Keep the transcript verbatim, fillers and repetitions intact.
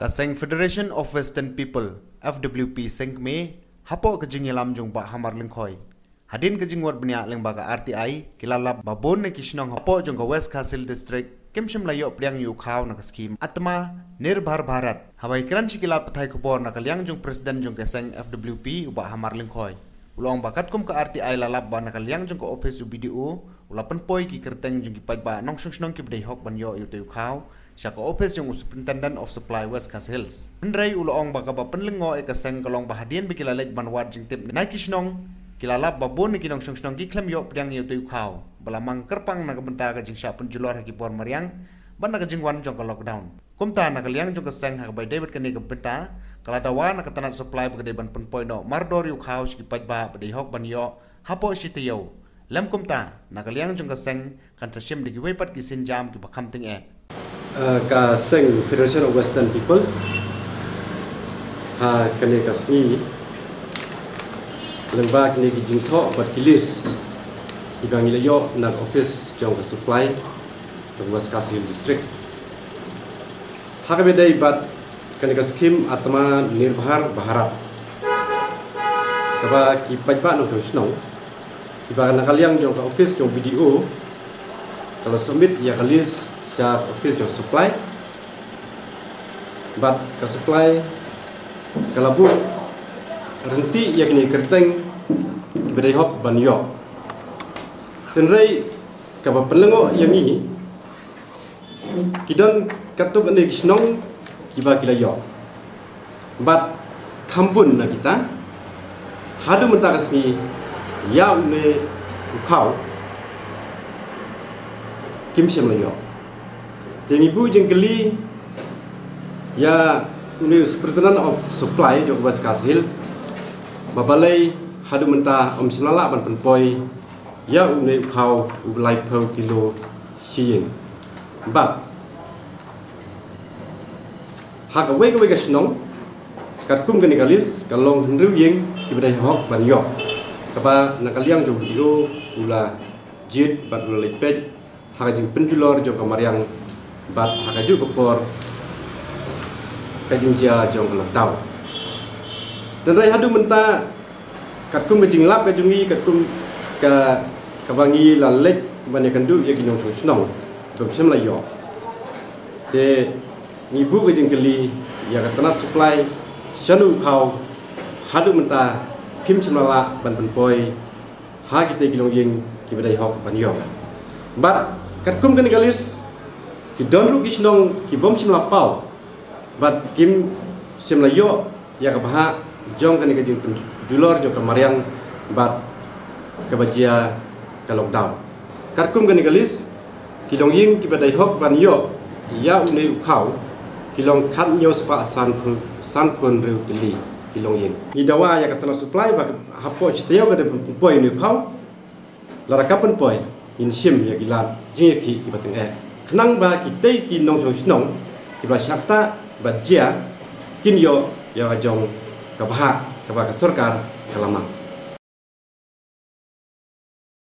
Ka seng Federation of Western People, F W P, seng kmie, hapoh ka jingïalam jong Bah Hamar Lyngkhoi, hadien ka jingwad bniah lyngba ka R T I, ki la lap ba bun na ki shnong hapoh jong ka West Khasi Hills District kim shym la ïoh pdiang ïa u khaw na ka skhim Atma Nirbhar Bharat. Haba ïakren sha ki lad pathai khubor na ka liang jong president jong ka seng F W P, u Bah Hamar Lyngkhoi, u la ong ba katkum ka R T I la lap ba na ka liang jong ka ophis u B D O u la pynpoi ki kyrteng jong ki paidbah nongshong shnong kiba dei hok ban ïoh ïa utei u khaw sha ka ophis jong u Superintendent of Supply West Khasi Hills. Hynrei u la ong ba kaba pynlyngngoh ïa ka seng ka long ba hadien ba ki la leit ban wad jingtip na ki shnong, ki la lap ba bun na ki nongshong shnong ki khlem ïoh pdiang ïa utei u khaw, ba la mang kyrpang na ka bynta ka jingshah pynjulor ha ki por mariang bad na ka jingwan jong ka lockdown. Kumta na ka liang jong ka seng ha kaba ïadei bad kane ka bynta, ka la dawa na ka tnat supply ba ka dei ban pynpoi noh mardor ïa u khaw sha ki paidbah ba dei hok ban ïoh hapoh shi taïew. Lem kumta, na ka liang jong ka seng kan sa shim da kiwei pat ki sienjam kiba kham tyngeh. Uh, ka seng Federation of Western People ha kane ka sngi, lyngba kine ki jingthoh bad ki list kiba ngi la ïoh na ka office jong ka supply jong West Khasi Hills District, ha kaba ïadei bad kane ka skhim Atma Nirbhar Bharat, kaba ki paidbah nongshong shnong, kiba na ka liang jong ka office jong B D O ka la submit ïa ka list sha office jong supply, bad ka supply ka la buh ryntih ïa kine kyrteng kiba dei hok ban ïoh. Hynrei kaba pynlyngngoh ïa ngi, ki don katto katne ki shnong kiba ki la ïoh. Bad kham bun na kita, haduh mynta ka sngi, ïa une u khaw kim shym la ïoh. Te ngi buh jingkylli ïa une u Superintendent of Supply jong West Khasi Hills ba balei haduh mynta um shym la lah ban pynpoi ïa une u khaw u laiphew kilo shi ïing. Bad ha kawei kawei ka shnong, katkum kane ka list, ka long hynriew ïing kiba dei hok ban ïoh, kaba na ka liang jong B D O u la jied bad u la leit peit ha ka jingpynjulor jong ka mariang bad ha kajuh ka por ka jingjia jong ka lockdown. Hynrei haduh mynta, katkum ka jinglap ka jong ngi, katkum ka, kaba ngi la leit ban ïakynduh ïa ki nongshong shnong, kim shym la ïoh. Te ngi buh ka jingkylli ïa ka tnat supply, shano u khaw haduh mynta phim shym la lah ban pynpoi ha kita ki longïing kiba dei hok ban ïoh. Bad katkum kane ka list, ki don ruh ki shnong kibym shym la paw bad kim shym la ïoh ïa ka bhah jong kane ka jingpynjulor jong ka mariang bad kaba jia ka lockdown. Katkum kane ka list, ki longïing kiba dei hok ban ïoh ïa une u khaw ki long khathynñiew spah sanphew, sanphew hynriew tylli ki longïing. Ngi dawa ïa ka tnat supply ba hapoh shi taïew ka dei ban pynpoi une u khaw. Lada kam pynpoi, ngin shim ïa ki lad jingïakhih kiba tyngeh, khnang ba kitei ki nongshong shnong kiba shah ktah bad jia kin ïoh ïa ka jong ka bhah kaba ka sorkar ka la mang.